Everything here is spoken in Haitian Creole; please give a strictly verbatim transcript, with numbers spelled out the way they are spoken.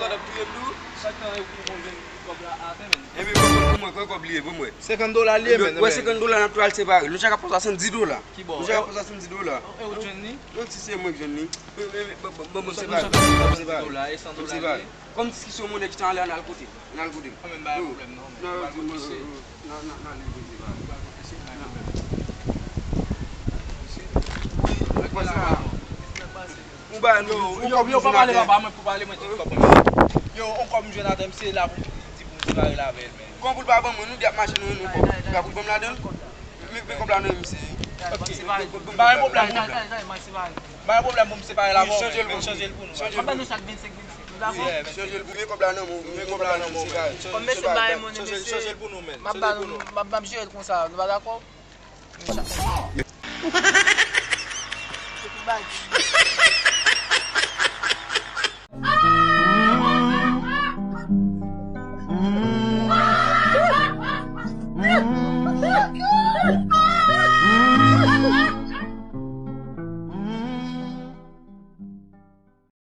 Sa k ap touye m tou? Chak tan ou konn jwenn kòb la atè, men. Ebyen, pran kòb pou mwen, pran kòb li ye pou mwen. Senkant dola li ye, men. Wè, senkant dola n ap tou al separe. Nou chak ap pran swasanndis dola. Ki bò? Nou chak ap pran swasanndis dola. E ou jwenn li? Non, si se mwen k jwenn li. Ban m separe. Ban m separe. Ban m separe. Kòm diskisyon monè ki ta anlè, ann al kote. Ann al kote. An, men pa gen pwoblèm, non. Non, non, non, non, non, non, non, separe. Ou ba nou, ou kòb nou pa pale papa mwen pou pale mwen tout kòb mwen. Yo, on kòb m jwenn atè, m se la pou m di pou m separe l avè l, men. Kòman pou l pa ban mwen, nou de ap mache nou, nou kòb. Ou ka pou l ban m ladan l? Men, men kòb la nan men misye. Ok. M pa gen pwoblèm pou m. M pa gen pwoblèm pou m separe l avè w, men chanje l pou nou. Chanje l pou nou. M ap ban nou chak vennsenk, vennsenk. Nou dakò? Chanje l pou, men kòb la nan men w, men kòb la nan men w, men. Kòm mesye bay mwen, mesye. Chanje l pou nou, men. M ap ba nou, m ap, m ap jere l konsa, nou pa dakò?